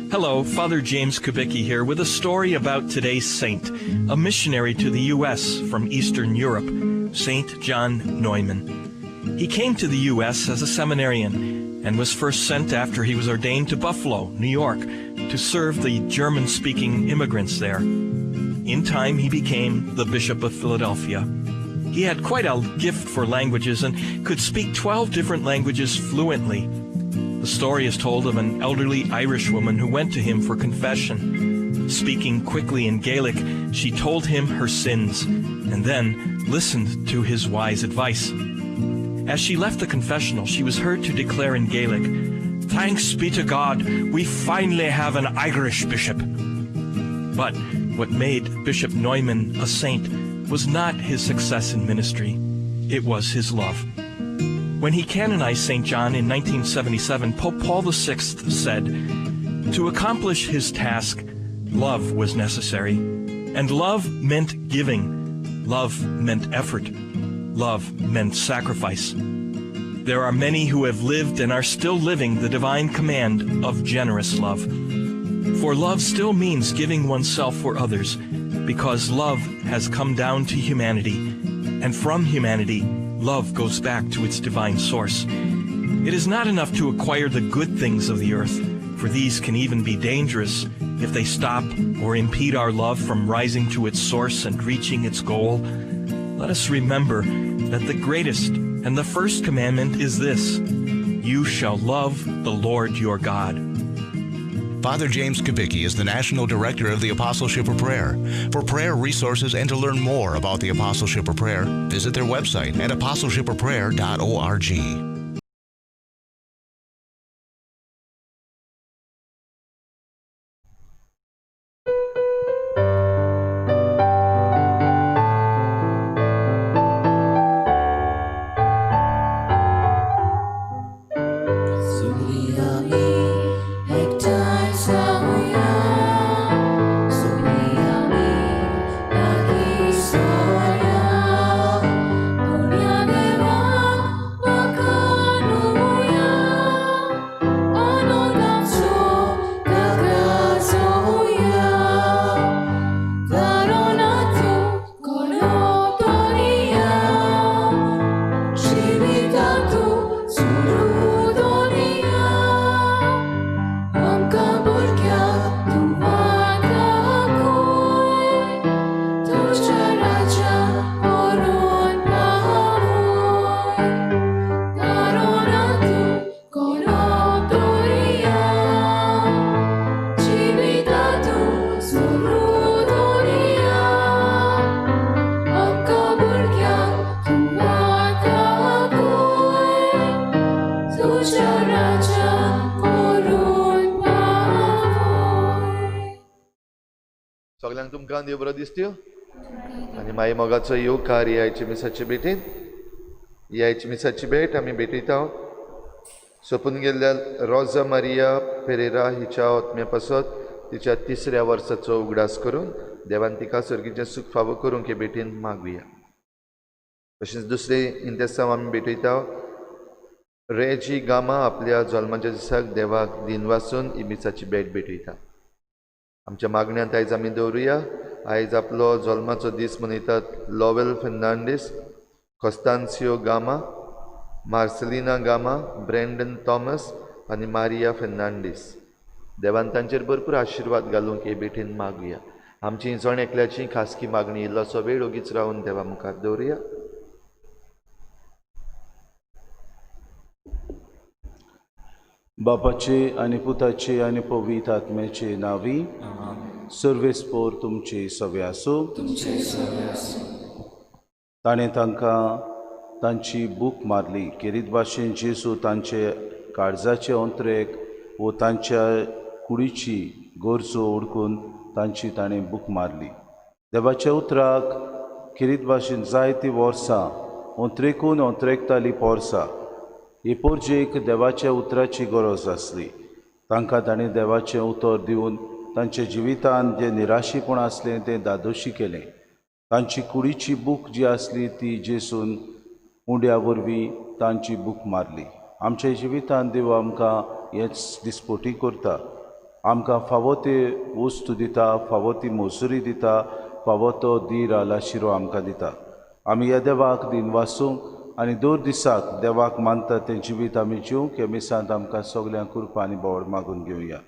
Hello, Father James Kubicki here with a story about today's saint, a missionary to the U.S. from Eastern Europe, Saint John Neumann. He came to the U.S. as a seminarian and was first sent after he was ordained to Buffalo, New York, to serve the German-speaking immigrants there. In time, he became the Bishop of Philadelphia. He had quite a gift for languages and could speak 12 different languages fluently. The story is told of an elderly Irish woman who went to him for confession. Speaking quickly in Gaelic, she told him her sins and then listened to his wise advice. As she left the confessional, she was heard to declare in Gaelic, "Thanks be to God, we finally have an Irish bishop." But what made Bishop Neumann a saint was not his success in ministry. It was his love. When he canonized St. John in 1977, Pope Paul VI said, "To accomplish his task, love was necessary. And love meant giving. Love meant effort. Love meant sacrifice. There are many who have lived and are still living the divine command of generous love. For love still means giving oneself for others, because love has come down to humanity, and from humanity, love goes back to its divine source. It is not enough to acquire the good things of the earth, for these can even be dangerous if they stop or impede our love from rising to its source and reaching its goal. Let us remember that the greatest and the first commandment is this: you shall love the Lord your God." Father James Kubicki is the National Director of the Apostleship of Prayer. For prayer resources and to learn more about the Apostleship of Prayer, visit their website at apostleshipofprayer.org. सगळ्यांक तुमकां देव बरो दिसत्यो आनी माई मोगाचो येवकार यायची मिसाची भेटीन. यायची मिसाची भेट आमी भेटयता सोपून गेल्ल्या रोजा मारिया पेरेरा हिच्या आत्म्या पासत तिच्या तिसऱ्या वर्साचो उगडास करून देवान तिका सर्गीचें सूख फावो करूंक हे भेटीन मागुया. तशेंच दुसरें इंतेसांव आमी भेटयता रेजी गामा आपल्या जल्माच्या दिसाक देवाक दिनवासून ही मिसाची भेट भेटयता. आमच्या मागण्यांत आयज आमी दवरुया. आयज आपलो जल्माचो दीस मनयतात Lovell Fernandes, Constancio Gama, Marcelina Gama, Brandon Thomas आनी मारिया फेर्नांडीस. देवान तांचेर भरपूर आशिर्वाद घालूंक हे भेटीन मागुया. आमची जण एकल्याची खासगी मागणी इल्लोसो वेळ ओगीच रावन देवा मुखार दवरुया. बापाचे आनी पुताचे आनी पवित्र आत्म्याचे नांवी सर्वेस्पोर तुमचे सवे आसूं. ताणें तांकां तांची बूक मारली. केरीत भाशेन जेजू तांचे काळजाचे अंतरेक वो तांच्या कुडीची गरजो ओडकून तांची ताणें बूक मारली. देवाच्या उतराक केरीत भाशेन जायतीं वर्सां अंतरेकून अंतरेकताली पोरसां. हे पोरजेक देवाच्या उतराची गरज आसली. तांकां ताणें देवाचें उतर दिवन तांच्या जिवितांत जें निराशीपण आसलें तें धादोशी केलें. तांची कुडीची बूक जी आसली ती जेसून उंड्या वरवीं तांची बूक मारली. आमच्या जिवितांत देव आमकां हेच दिसपोटी करता. आमकां फावो ते वस्तू दिता, फावो ती मजुरी दिता, फावो तो धीर आलाशिरो आमकां दिता। आमी ह्या देवाक दिन वासूंक आनी दर दिसाक देवाक मानता तें जिवीत आमी जिवंक ह्या मिसांत आमकां सगल्यांक कृपा आनी बोवड मागून घेवया।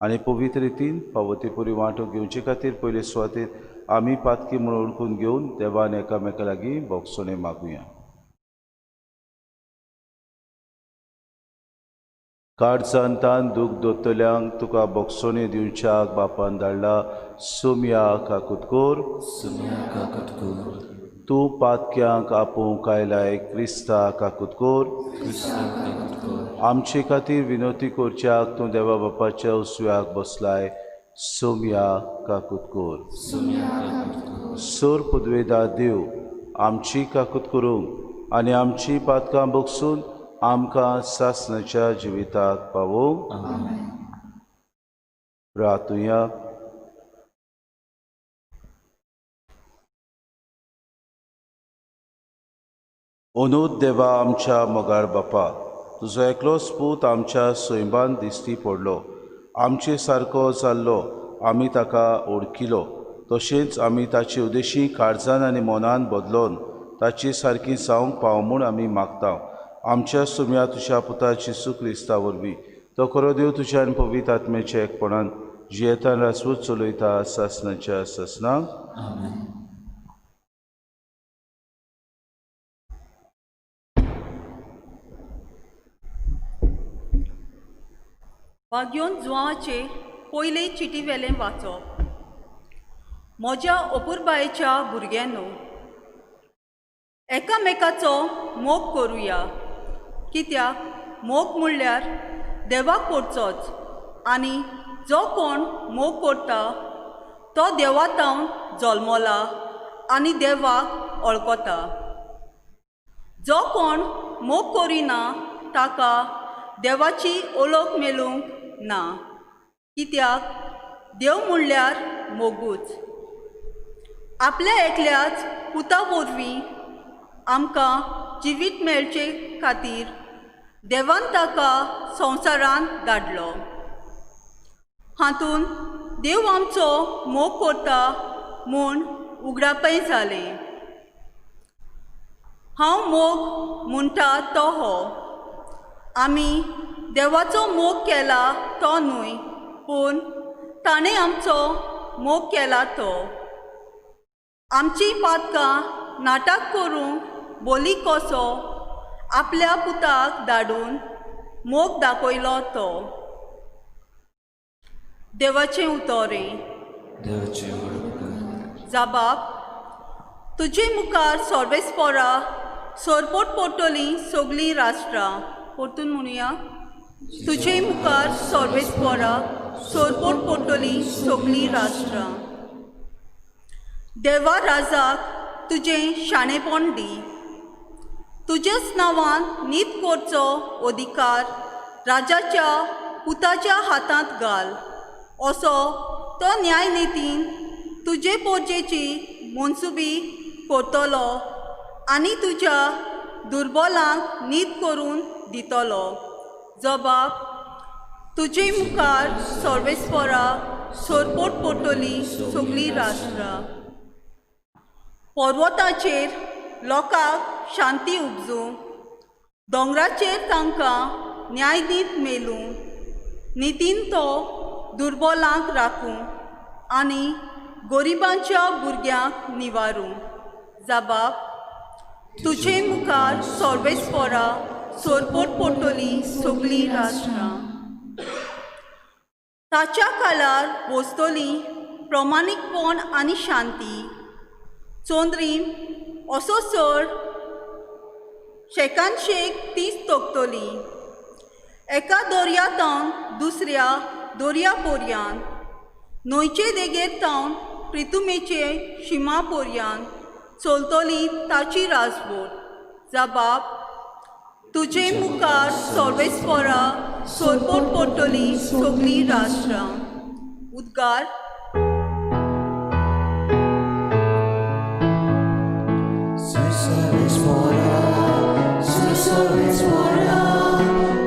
आनी पवित्र रितीन फावो ती पुरी वांटो घेवचे खातीर पयले सुवातेर आमी पातकी म्हणून ओळखून घेवन देवान एकामेका लागीं भोगसणें मागुया। काळजान तान दूख दोतल्यांक तुका भोगसणें दिवच्याक बापान धाडला। सोम्या काकुतकोर, तूं पातक्यांक आपोवंक आयलाय क्रिस्ता काकुतकोर। आमचे खातीर विनोती करच्याक तूं देवा बापाच्या उसव्याक बसलाय। सोम्या काकुतकोर। सोर पुदवेदा देव आमची काकूत करूंक आनी आमची पातकां बगसून आमकां सासणाच्या जिविताक पावोवंक। प्रार्थुया। अनुद देवा आमच्या मोगाळ बापा, तुजो एकलोच पूत आमच्या सैमान दिश्टी पडलो, आमचे सारको जाल्लो, आमी ताका ओळखिलो, तशेंच आमी ताचे उद्देशी काळजान आनी मनान बदलोन ताचे सारकी जावंक पाव म्हूण आमी मागता। आमच्या सुम्या तुज्या पुता जेजू क्रिस्ता वरवीं तो खरो देव तुज्या आनी पवित्र आत्म्याच्या एकपणान जियेतान रासवूच चलयता सासणाच्या सासणाक। वाग्योन जुवाचे पयले चिटी वेलें वाचप। म्हज्या अपुरबायेच्या भुरग्यांनो, एकामेकाचो मोग करुया, कित्याक मोग म्हणल्यार देवाक करचोच आनी जो कोण मोग करता तो देवा तावन जल्मला आनी देवाक वळखता। जो कोण मोग करिना ताका देवाची ओळख मेळूंक ना, कित्याक देव म्हणल्यार मोगूच। आपल्या एकल्याच पुता वरवीं आमकां जिवीत मेळचे खातीर देवान ताका संवसारांत धाडलो। हातूंत देव आमचो मोग करता म्हूण उगडापय जालें। हांव मोग म्हणटा तो हो, आमी देवाचो मोग केला तो न्हय, पूण ताणें आमचो मोग केला तो। आमची पातकां नाटक करूंक बोली कसो आपल्या पुताक धाडून मोग दाखयलो तो। देवाचें उतरें। जाबाब, तुजे मुखार सर्वेस्पोरा सरपोट पडटलीं सगळीं राष्ट्रां। परतून म्हणुया, तुजे मुखार सर्वेस्पोरा सरपोट पडटलीं सगळीं राष्ट्रां। देवा राजाक तुजें शाणेपण दी, तुज्याच नांवान नीत करचो अधिकार राजाच्या पुताच्या हातांत घाल, असो तो न्यायनितीन तुजे पोरजेची मनसुबी करतलो आनी तुज्या दुर्बलांक नीत करून दितलो। जबाब, तुजे मुखार सर्वेस्पोरा सरपोट पडटलीं सगळीं राष्ट्रां। पर्वताचेर लोकांक शांती उपजूं, दोंगराचेर तांकां न्यायनीत मेलूं, नितीन तो दुर्बलांक राखूं आनी गरिबांच्या भुरग्यांक निवारूं। जबाब, तुजे मुखार सर्वेस्पोरा सरपोट पडटलीं सगळीं राष्ट्रां। ताच्या काळार बसतलीं प्रमाणीकपण आनी शांती। चोंद्रीम असो चड शेकान शेक तीच तोखतली, एका दर्या तावन दुसऱ्या दर्या पोरयान, न्हंयचे देगेर तावन प्रितुमेचे शिमा पोरयान चलतली ताची राजवट। जबाब, तुजे मुखार सर्वेस्पोरा सरपोट पडटलीं सगळीं राष्ट्रां। उद्गार।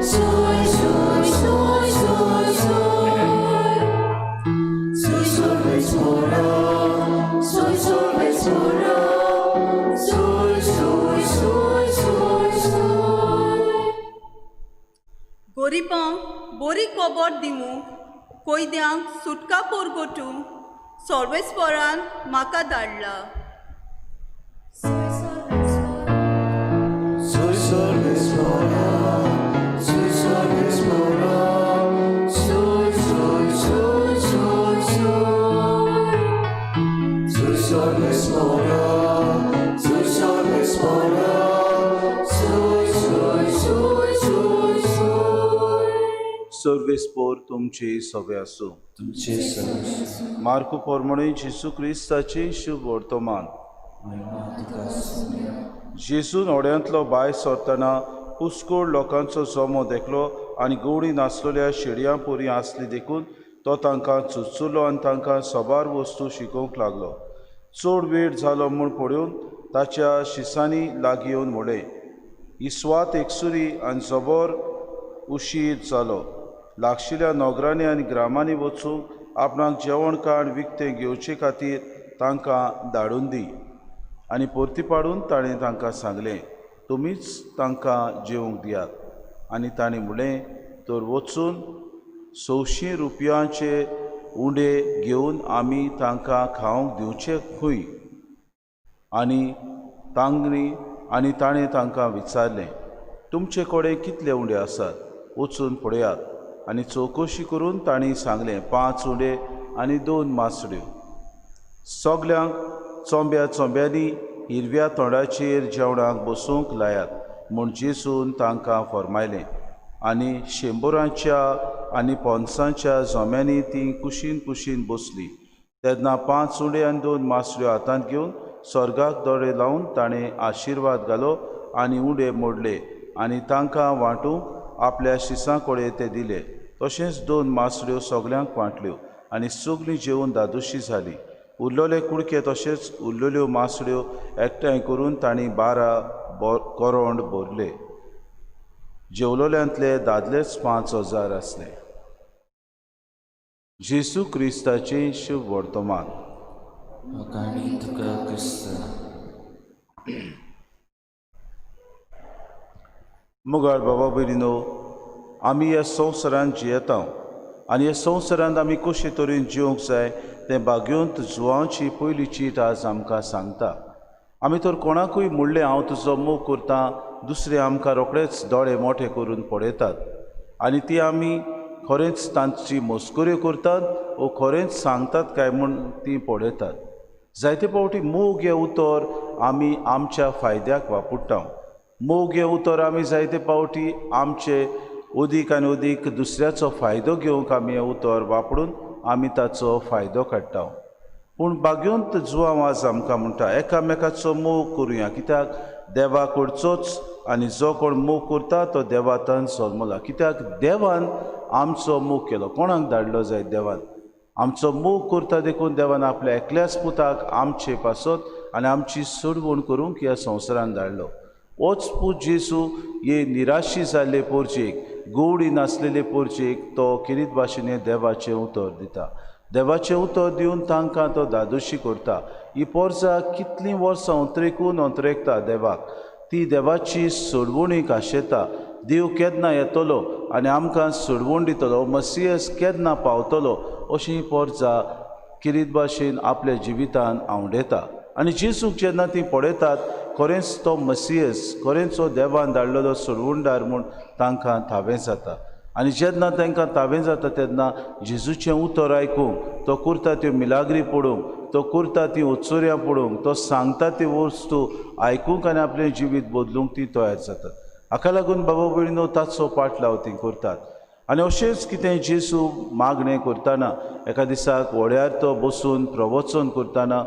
Soy, soy, soy, soy, soy. गोरिबांक बोरी खबर दिवंक, कोयद्यांक सुटका पोरगोटूंक सर्वेस्परान म्हाका धाडला. सर्वेस्पोर तुमचे सवे आसूं. मार्कू पोरमणे जेजू क्रिस्ताचे शुभ वर्तमान. जेजून होड्यांतलो भायर सरतना पुस्कोळ लोकांचो जमो देखलो आनी गवळी नासलेल्या शेडयां पोरी आसली देखून तो तांकां चुचुलो आनी तांकां सबार वस्तू शिकोवंक लागलो. चड वेळ जालो म्हूण पळोवन ताच्या शिसांनी लागीं येवन म्हणलें, ही स्वात एकसुरी आनी जबर उशीर जालो. लागशिल्ल्या नगरांनी आनी ग्रामांनी वचूंक आपणाक जेवण खाण विकतें घेवचे खातीर तांकां धाडून दी. आनी परती पाडून ताणें तांकां सांगलें, तुमीच तांकां जेवंक दियात. आनी ताणें म्हणलें, तर वचून 600 रुपयांचे उंडे घेवन आमी तांकां खावंक दिवचे खंय? आनी ताणें तांकां विचारलें, तुमचे कडेन कितले उंडे आसात? वचून पळयात. आनी चवकशी करून तांणी सांगलें, 5 उंडे आनी 2 मासड्यो. सगल्यांक चोंब्या चोंब्यांनी हिरव्या तोंडाचेर जेवणाक बसूंक लायात म्हूण जेजून तांकां फर्मायलें. आनी 100 आनी 500 जोम्यांनी तीं कुशीन कुशीन बसलीं. तेन्ना 5 उंडे आनी 2 मासड्यो हातांत घेवन स्वर्गाक दोळे लावन ताणें आशिर्वाद घालो आनी उंडे मोडले आनी तांकां वांटूंक आपल्या शिसां कडेन ते दिले. तशेंच 2 मासड्यो सगल्यांक वांटल्यो आनी सगलीं जेवन दादोशी जालीं. उरलेले कुडके तशेंच उरलेल्यो मासड्यो एकठांय करून तांणी 12 करोंड भरले. जेवलोल्यांतले दादलेच 5000 आसले. जेजू क्रिस्ताचें शुभ वर्तमान. मुगाळ बाबा भयणीनो, आमी ह्या संवसारांत जियेता आनी ह्या संवसारांत आमी कशे तरेन जिवंक जाय तें भाग्यवंत जुवांची पयली चीट आज आमकां सांगता. आमी तर कोणाकूय म्हणलें हांव तुजो मोग करता, दुसरे आमकां रोखडेच दोळे मोठे करून पळयतात आनी ती आमी खरेंच तांची मस्कऱ्यो करतात वो खरेंच सांगतात काय म्हूण ती पळयतात. जायते फावटी मोग हें उतर आमी आमच्या फायद्याक वापरता. मोग हें उतर आमी जायते फावटी आमचे अदीक आनी अदीक दुसऱ्याचो फायदो घेवंक आमी हें उतर वापरून आमी ताचो फायदो काडटा. पूण भाग्यवंत जुवांव आज आमकां म्हणटा, एकामेकाचो मोग करुया, कित्याक देवा कडचोच आनी जो कोण मोग करता तो देवातान जल्मला. कित्याक देवान आमचो मोग केलो. कोणाक धाडलो जायत देवान? आमचो मोग करता देखून देवान आपल्या एकल्याच पुताक आमचे पासत आनी आमची सोडवण करूंक ह्या संवसारान धाडलो. होच पूत जेजू हे निराशी जाल्ले पोरचेक, गोवडी नासलेले पोरचेक तो किरीत भाशेन देवाचें उतर दिता. देवाचें उतर दिवन तांकां तो दादोशी करता. ही पोरसां कितलीं वर्सां अंतरेकून अंतरेकता देवाक, ती देवाची सोडवणीक आशेता. देव केन्ना येतलो आनी आमकां सोडवण दितलो, मसियस केन्ना पावतलो अशी ही पोरसां किरीत भाशेन आपल्या जिवितान आंवडेता. आनी जेजूक जेन्ना ती पळयतात, खरेंच तो मसियस, खरेंच हो देवान धाडलेलो सोडवणदार म्हूण तांकां थावें जाता. आनी जेन्ना तांकां थावें जाता तेन्ना जेजूचें उतर आयकूंक, तो करता त्यो मिलाग्री पळोवंक, तो करता ती उत्सर्यां पळोवंक, तो सांगता ती वस्तू आयकूंक आनी आपलें जिवीत बदलूंक ती तयार जातात. हाका लागून बाबा भयणीनो ताचो पाटलाव ती करतात. आनी अशेंच कितें जेजू मागणें करतना एका दिसाक व्हड्यार तो बसून प्रवचन करतना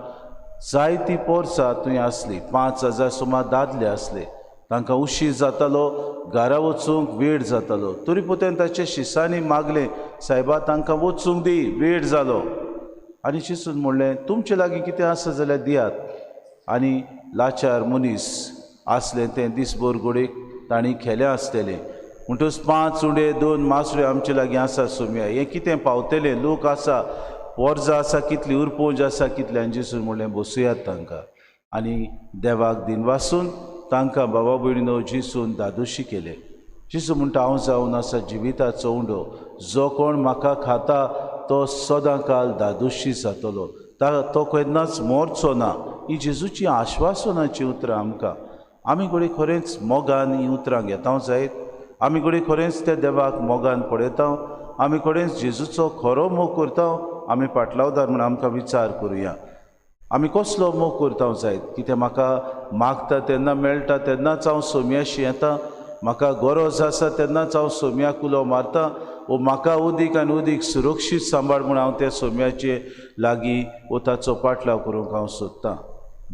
जायती पोरसां थंय आसली. 5000 सुमार दादले आसले. तांकां उशीर जातालो, घरा वचूंक वेळ जातालो. तरी पोत्यान ताच्या शिसांनी मागलें, सायबा तांकां वचूंक दी, वेळ जालो. आनी जेजून म्हणलें, तुमचे लागीं कितें आसा जाल्यार दियात. आनी लाचार मनीस आसले तें दिसभर गोडेक तांणी खेलें आसतलें. म्हणटकच 5 उंडे 2 मासड्यो आमचे लागीं आसा सोम्या, हें कितें पावतलें? लोक आसा, वर्जां आसा कितली, उरपोंज आसा कितले. आनी जेजून म्हणलें, बसयात तांकां. आनी देवाक दिनवासून तांकां बाबा भयणीनो जेजून दादोशी केले. जेजू म्हणटा हांव जावन आसा जिविताचो उंडो, जो कोण म्हाका खाता तो सदां काल दादोशी जातलो, तो केन्नाच मरचो ना. ही जेजूची आश्वासनाची उतरां आमकां. आमी घडये खरेंच मोगान ही उतरां घेता जायत, आमी घडये खरेंच त्या देवाक मोगान पळयता, आमी खरेंच जेजूचो खरो मोग करता. आमी पाटलावदार म्हूण आमकां विचार करुया, आमी कसलो मोग करता जायत? कितें म्हाका मागता तेन्ना मेळटा तेन्नाच हांव सोम्याशी येता, म्हाका गरज आसा तेन्नाच हांव सोम्याक उलो मारता, वो म्हाका उदीक आनी उदीक सुरक्षीत सांबाळ म्हूण हांव त्या सोम्याचे लागीं वो ताचो पाटलाव करूंक हांव सोदतां.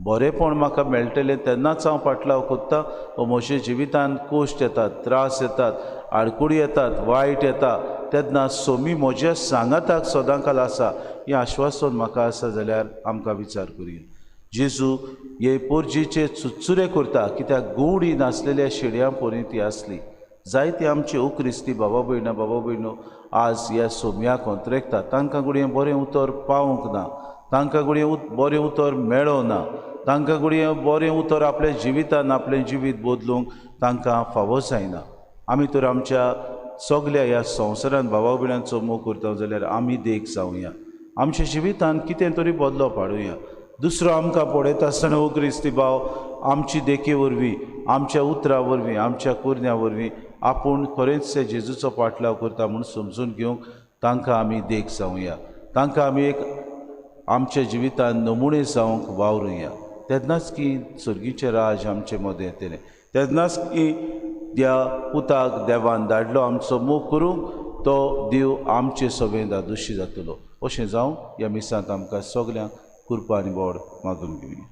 बरेंपण म्हाका मेळटलें तेन्नाच हांव पाटलाव करता. वो म्हज्या जिवितांत कश्ट येतात, त्रास येतात, आडकुडी येतात, वायट येता तेन्ना सोमी म्हज्या सांगाताक सदांकाल आसा हें आश्वासन म्हाका आसा जाल्यार आमकां विचार करुया. जेजू हे पोरजीचे चुरचुरे करता कित्याक गोडी नासलेल्या शेड्यां परी ती आसली. जायते आमचे क्रिस्ती बाबा भयणां बाबा भयणो आज ह्या सोम्याक अंतरेकता. तांकां घडये बरें उतर पावूंक ना, तांकां घडये बरें उतर मेळों ना, तांकां घडये बरें उतर आपल्या जिवितान आपलें जिवीत बदलूंक तांकां फावो जायना. आमी तर आमच्या सगल्या ह्या संवसारान बाबा भयणांचो मोग करता जाल्यार आमी देख जावया, आमच्या जिवितान कितें तरी बदलो हाडुया. दुसरो आमकां पळयता आसतना ओ क्रिस्ती भाव आमची देखी वरवीं, आमच्या उतरां वरवीं, आमच्या कुरण्या वरवीं आपूण खरेंच ते जेजूचो पाटलाव करता म्हूण समजून घेवंक तांकां आमी देख जावया, तांकां आमी एक आमच्या जिवितान नमुणे जावंक वावरुया. तेन्नाच की सर्गीचें राज आमचे मदें येतलें, तेन्नाच की त्या पुताक देवान धाडलो आमचो मोग करूंक, तो देव आमचे सगळें दादोशी जातलो. अशें जावं ह्या मिसांत आमकां सगल्यांक कृपा आनी बोड मागून घेवया.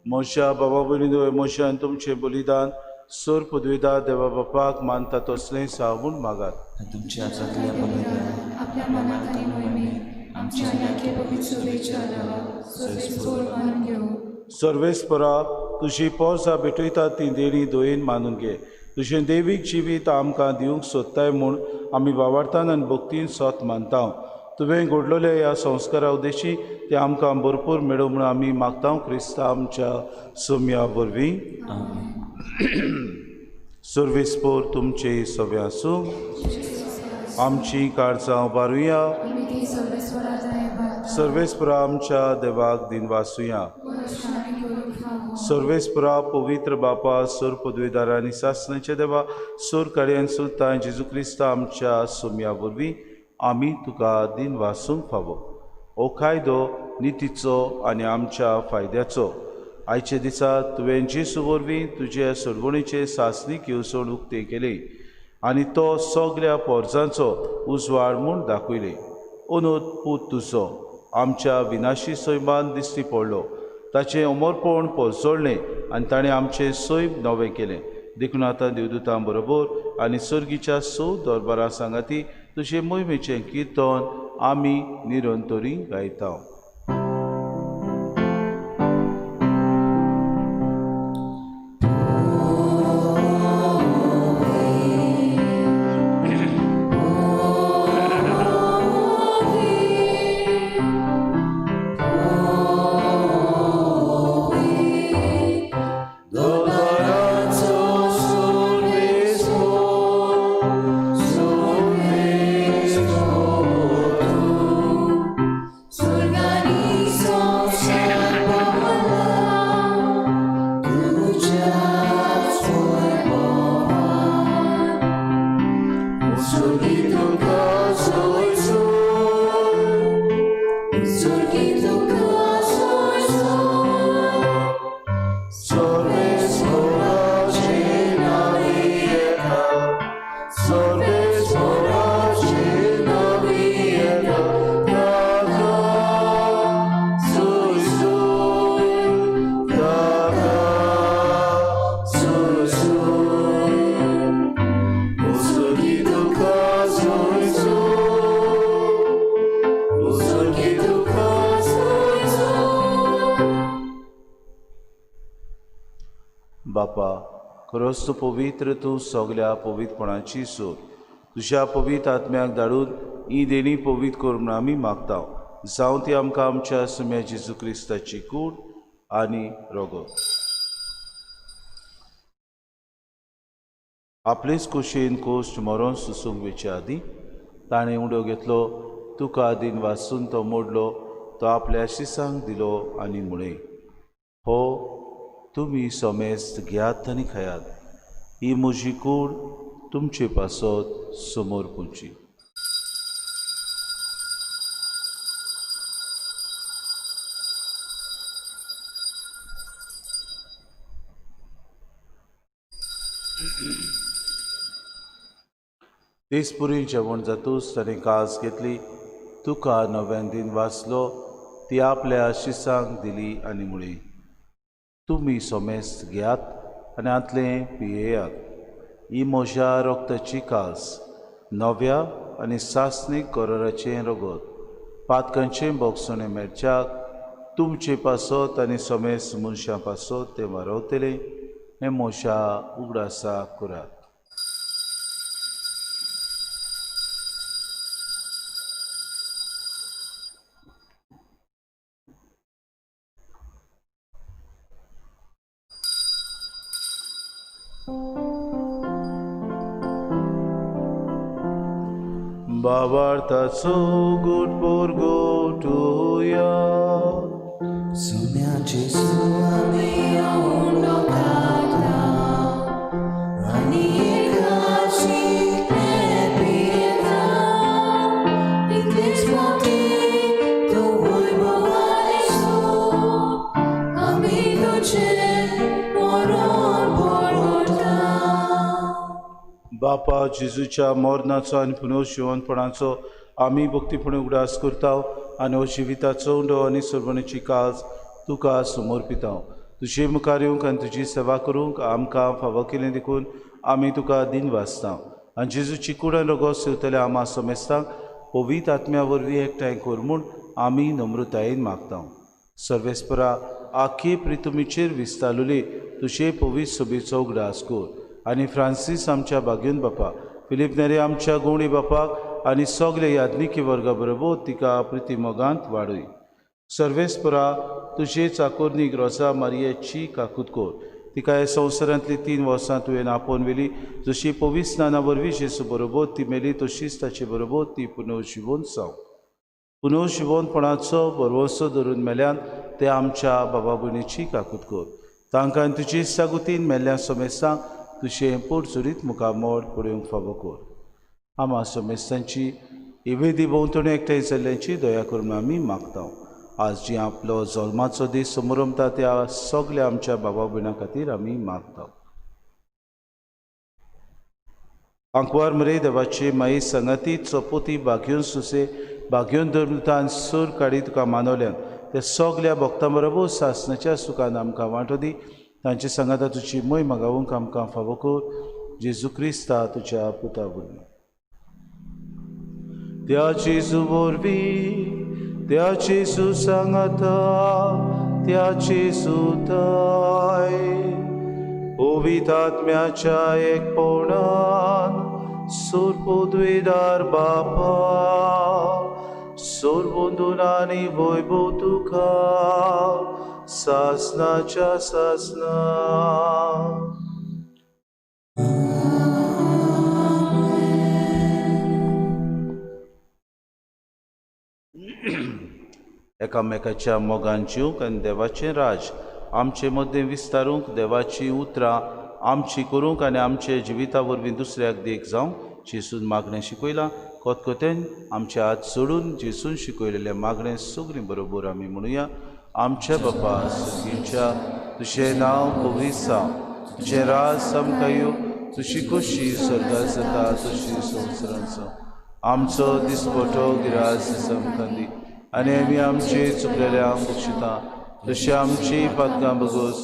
मोशा बाबा भयणीनो, मोशान तुमचें बलिदान सोर पदवीदार देवा बापाक मानता तसलें सावून मागात. तुमच्या हातांतल्या बलिदान आपल्या मनात आनी मोहिमेत आमच्या आनी पवित्र सभेच्या अलावा सर्वेस्पोर मानून घेवं. सर्वेस्परा तुजी पोरसां भेटयता ती देणी दोयेन मानून घे. तुजें देवीक जिवीत आमकां दिवंक सोदताय म्हूण आमी वावरतान आनी भक्तीन सोत मानता. तुवें घडलेल्या ह्या संस्कारा उद्देशी ते आमकां भरपूर मेळूं म्हूण आमी मागता क्रिस्ता आमच्या सोम्या वरवीं. सर्वेस्पोर तुमचे सगळे आसूं. आमची काळजां उबारुया. सर्वेस्परा आमच्या देवाक दिनवासुया. सर्वेस्परा पवित्र बापा सोर पदवीदारा आनी सासणाच्या देवा सोर कार्यान सुलतान जेजू क्रिस्ता आमच्या सोम्या वरवीं आमी तुका दिनवासूंक फावो. हो कायदो नितीचो आनी आमच्या फायद्याचो. आयच्या दिसा तुवें जेजू वरवीं तुजे सोडवणीचे सासणीक येवजण उक्तें केली आनी तो सगल्या पोरजांचो उजवाड म्हूण दाखयले. अंदूत पूत तुजो आमच्या विनाशी सैमान दिश्टी पडलो, ताचें अमरपण पोरजळ्ळें आनी ताणें आमचें सैम नवें केलें. देखून आतां देवदूतां बरोबर आनी सर्गीच्या स दरबारा सांगाती तुजे मोहिमेचें किर्तन आमी निरंतरी गायता. बापा, खरोच तूं पवित्र, तूं सगल्या पवित्रपणाची सोद। तुज्या पवित्र आत्म्याक धाडून ही देणी पवित्र कर म्हूण आमी मागता। जावं ती आमकां आमच्या सुम्या जेजू क्रिस्ताची कूड आनी रगत। आपलेच कुशीन कोश्ट मरोन सुसूंक वेचे आदीं ताणें उडो घेतलो, तुका दिन वासून तो मोडलो, तो आपल्या शिसांक दिलो आनी म्हळें, हो तुमी समेस्त घेयात आनी खायात, ही म्हजी कूड तुमचे पासत समोर पुंची। तेच पुरी जेवण जातूच ताणें कास घेतली, तुका नव्यान दिन वाचलो, ती आपल्या शिसांक दिली आनी म्हळी, तुमी समेस्त घेयात आनी हांतलें पियेयात, ही म्हज्या रक्ताची कास, नव्या आनी सासणीक कराराचें रगत, पातकांचें भोगसणें मेळच्याक तुमचे पासत आनी समेस्त मनशां पासत तें वारवतलें, हें म्हज्या उगडासाक करात। बाबार्थाचो गुट पोरगोटुया सुम्या जेजू आमी उंडो खाता आनी एकाची पियेता, इतलेच फावटी तूं वैभवाचो आमी तुजें मरण पोरगोटा। बापा, जेजूच्या मरणाचो आनी पुनर्जिवनपणाचो आमी भक्तीपणे उगडास करता आनी हो जिविताचो उंडो आनी सर्वणीची काज तुका समर्पिता। तुजे मुखार येवंक आनी तुजी सेवा करूंक आमकां फावो केलें देखून आमी तुका दिन वाचता आनी जेजूची कूड आनी रगत सेवतल्या आमा समेस्तांक पवित्र आत्म्या वरवीं एकठांय कर म्हूण आमी नम्रतायेन मागता। सर्वेस्परा, आखी प्रितुमीचेर विस्तारलेली तुजे पवित्र सभेचो उगडास कर आनी फ्रांसीस आमच्या बागेवन बापा, फिलीप नेरे आमच्या गोवणी बापाक आनी सगळे याज्ञिकी वर्गा बरोबर तिका प्रिती मोगांत वाडय। सर्वेस्परा, तुजे चाकोरनीक रोजा मारियाची काकूत कर, तिका ह्या संवसारांतली 3 वर्सां तुवें आपोवन व्हेली, जशी पवित्र स्नाना वरवीं जेजू बरोबर ती मेली तशीच ताचे बरोबर ती पुनर्जिवन जावं। पुनर्जिवनपणाचो भरवंसो धरून मेल्यान ते आमच्या बाबा भयणीची काकूत कर, तांकां तुजी सागुतीन मेल्ल्या समेस्तांक तुजें पोटचुरीत मुखामळ पळोवंक फावो कर। आमा समेस्तांची इवेदी भोंवतणी एकठांय जाल्ल्यांची दया करून आमी मागता। आज जी आपलो जल्माचो दीस समरमता त्या सगल्या आमच्या बाबा भयणां खातीर आमी मागता। आंकवार मरे देवाची माई संगाती चपोती बागयोन सुसे बागयोन धर्मतान सूर काडी तुका मानवल्यान त्या सगल्या भक्तां बरोबर सासनाच्या सुखान आमकां वांटो दी, तांचे सांगाता तुजी मोय मागावंक आमकां फावो कर, जेजू क्रिस्ता तुज्या पुता वरवीं। त्या जेजू वरवीं, त्या जेजू सांगाता, त्या जेजू ताय पवित्र आत्म्याच्या एकपणान सुरपुद्विदार बापा, सोरबंदून आनी वैभव तुका सासनाच्या सासना। एकामेकाच्या मोगान जिवंक आनी देवाचें राज आमचे मदें विस्तारूंक, देवाची उतरां आमची करूंक आनी आमचे जिविता वरवीं दुसऱ्याक देख जावंक जेजून मागणें शिकयलां। कोतकोतेन आमचे हात सोडून जेजून शिकयलेलें मागणें सगळीं बरोबर आमी म्हणुया। आमच्या बापा सर्गीच्या, तुजें नांव पवित्र जावं, तुजें राज आमकां येवं, तुजी खोशी स्वर्गांत जाता तशी संवसारांत जावं। आमचो दिसपटो गिरास आमकां दी आनी आमी आमचे चुकलेल्यांक बक्षिता तशी आमची पातकां बगोस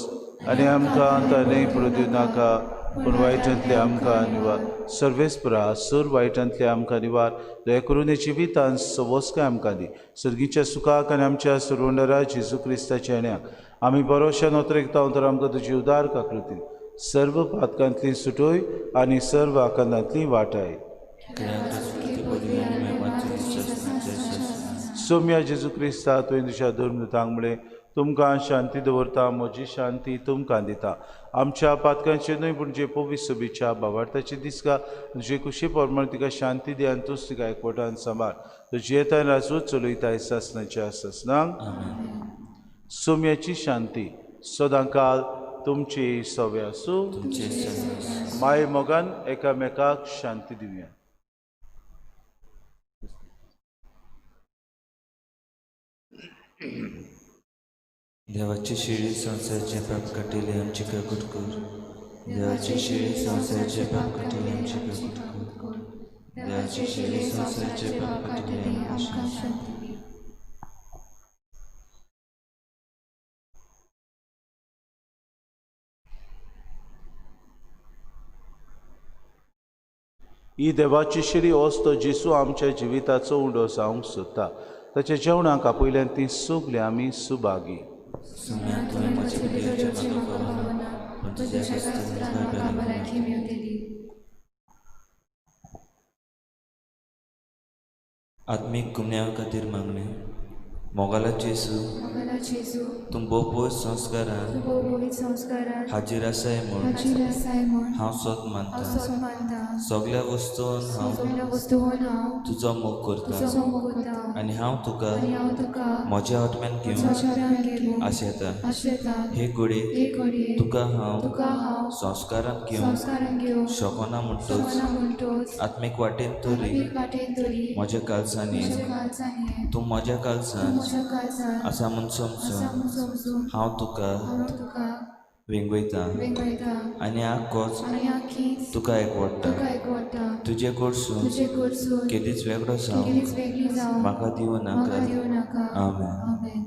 आनी आमकां ताणें पडूं दिवं नाका, पूण वायटांतले आमकां निवार। सर्वेस्परा, सर वायटांतले आमकां निवार, दया करून जिवितान सवस्काय आमकां दी, सर्गीच्या सुखाक आनी आमच्या सुरवंडरा जेजू क्रिस्ताच्या येण्याक आमी बरोशा नोतरेकता तर आमकां तुजी उदार काकृती। सर्व पातकांतली सुटोय आनी सर्व आकांतांतली वाटाय. सोम्या जेजू क्रिस्ता तुवें तुज्या धर्मदूतांक म्हळें, तुमकां शांती दवरता, म्हजी शांती तुमकां दिता. आमच्या पातकांचे न्हय पूण जे पवित्र सभेच्या भावार्थाची दिसका तुजे कुशी प्रमाण तिका शांती दी आनी तूंच तिका एकवटान सांबाळ. तुजी येताय राजवट चलयताय सासणाच्या सासणाक. सोम्याची शांती सदांकाल तुमची सवे आसूं. माय मोगान एकामेकाक शांती दिवया. देवाची शिळी संवसाराचे पाप काडटली आमची काकूट कर. देवाची शिळी संवसाराचे पाप काडटली आमची काकूट कर. देवाची शिळी संवसाराचे पाप काडटली आमकां शांती दी. ही देवाची शिरी वस्त जेसू आमच्या जिविताचो उंडो जावंक सोदता. ताच्या जेवणाक आपयल्यान ती सगळीं आमी सुभागी. आत्मीक गुन्यांवा खातीर मागणें. मोगाला जेजू, तूं भोव संस्कारान हाजीर आसाय म्हूण हांव सोद मानता. सगल्या वस्तून हांव तुजो मोग करता आनी हांव तुका म्हज्या आत्म्यान घेवन आशेता. हे घडये तुका हांव संस्कारान घेवन शकना म्हणटच आत्मीक वाटेन तरी म्हज्या काळजांनी तूं म्हज्या काळजान आसा म्हूण समजून हांव तुका वेंगयता आनी आख्खोच तुका एकवटा. तुजे कडसून केदीच वेगळो जावं म्हाका दिवं नाका. आमेन.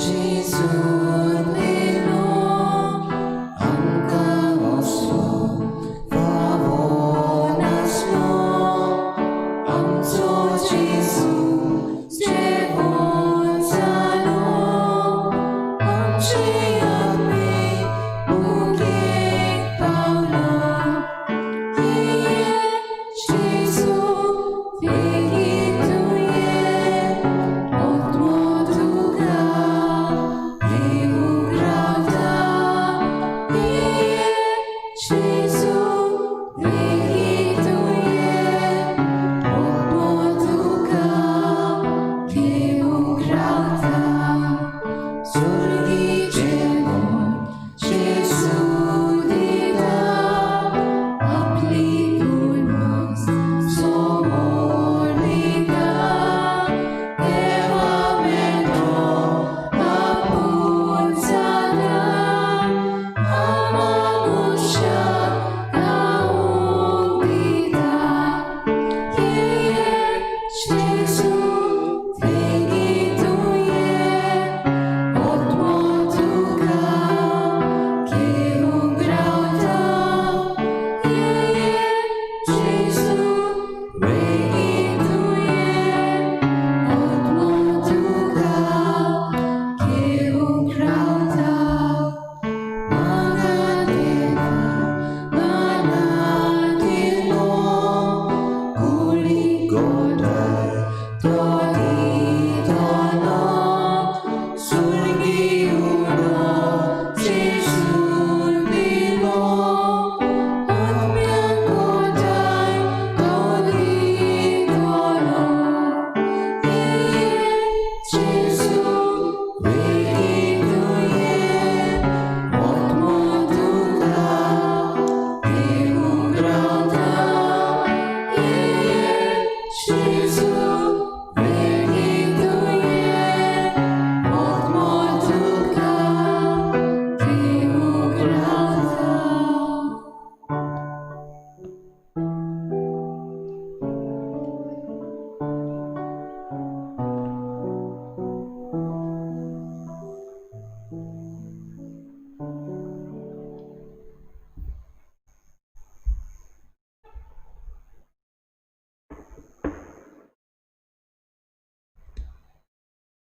Gesù, almeno, ancora.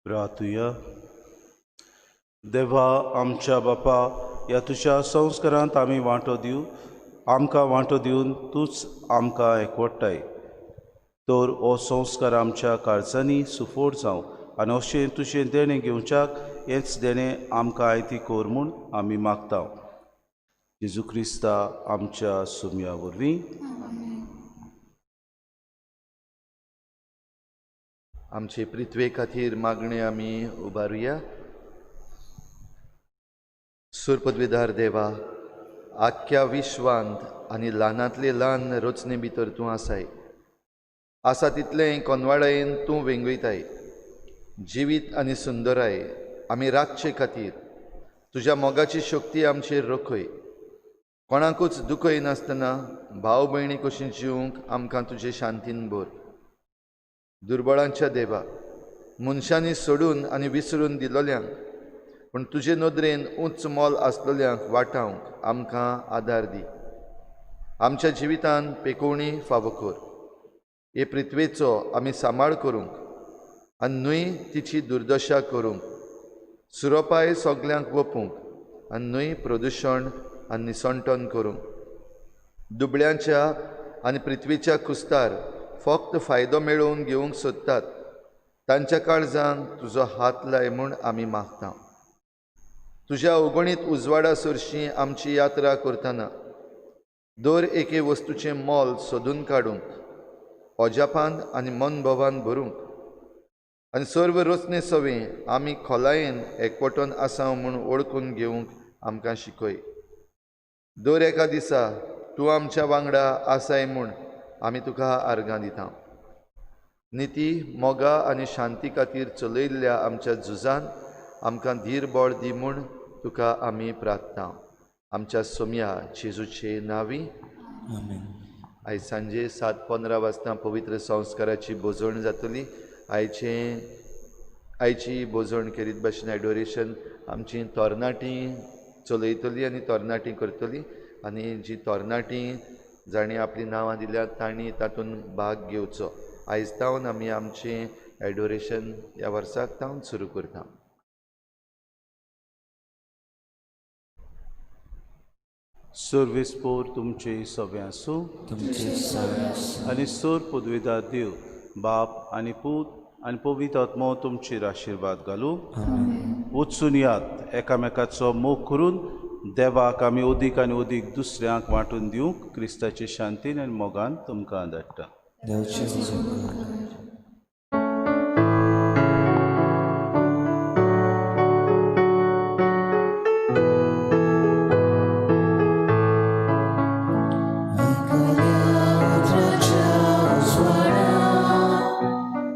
प्रार्थुया. देवा आमच्या बापा, ह्या तुज्या संस्कारांत आमी वांटो दिवं, आमकां वांटो दिवन तूंच आमकां एकवटाय. तर हो संस्कार आमच्या काळजांनी सुफोट जावं आनी अशें तुजें देणें घेवच्याक हेंच देणें आमकां आयती कर म्हूण आमी मागता. जेजू क्रिस्ता आमच्या सुमया वरवीं. आमचे पृथ्वे खातीर मागणें आमी उबारुया. सुरपदवीधार देवा, आख्ख्या विश्वांत आनी ल्हानांतले ल्हान रचने भितर तूं आसाय. आसा तितलें कोनवाडायेन तूं वेंगयताय. जिवीत आनी सुंदराय आमी राखचे खातीर तुज्या मोगाची शक्ती आमचेर रखय. कोणाकूच दुखय नासतना भाव भयणी कशी जिवंक आमकां तुजे शांतीन भर. दुर्बळांच्या देवा, मनशांनी सोडून आनी विसरून दिलोल्यांक पूण तुजे नदरेन उंच मोल आसलोल्यांक वाटावंक आमकां आदार दी. आमच्या जिवितान पेकोवणी फावो कर. हे पृथ्वेचो आमी सांबाळ करूंक आनी न्हय तिची दुर्दशा करूंक, सुरोपाय सगल्यांक वपूंक आनी न्हय प्रदुशण आनी निसणटन करूंक. दुबळ्यांच्या आनी पृथ्वीच्या कुस्तार फक्त फायदो मेळोवन घेवंक सोदतात तांच्या काळजांक तुजो हात लाय म्हूण आमी मागता. तुज्या अगणीत उजवाडा सरशी आमची यात्रा करतना दर एके वस्तूचें मोल सोदून काडूंक, अजापान आनी मनभोवान भरूंक आनी सर्व रचने सवें आमी खोलायेन एकवटून आसा म्हूण वळखून घेवंक आमकां शिकय. दर एका दिसा तूं आमच्या वांगडा आसाय म्हूण आमी तुका आर्गां दिता. निती, मोगा आनी शांती खातीर चलयल्ल्या आमच्या झुजान आमकां धीर बळ दी म्हूण तुका आमी प्रार्थना. आमच्या सोम्या जेजूचे नांवी आमेन. आयज सांजे 7:15 वाजता पवित्र संस्काराची भोजवण जातली. आयची भोजवण केरीत भाशेन एडोरेशन आमची तरणाटी चलयतली आनी तरणाटी करतली आनी जी तरणाटी जांणी आपलीं नांवां दिल्यात तांणी तातूंत भाग घेवचो. आयज तावन आमी आमचें एडोरेशन ह्या वर्साक तावन सुरू करता. सर्वेस पोर तुमचे सगळे आसूं तुमचे सगळे आसूं. आनी सोर पदवेदार देव बाप आनी पूत आनी पवित्र आत्मो तुमचेर आशिर्वाद घालूं. वचून यात एकामेकाचो मोग करून देवाक आमी अदीक आनी अदीक दुसऱ्यांक वांटून दिवंक क्रिस्ताचे शांतीन आनी मोगान तुमकां धाडटा. देवाचे उपकार.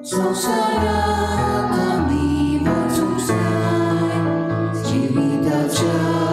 संवसाराक आमी वचूंक जाय, जिविताच्या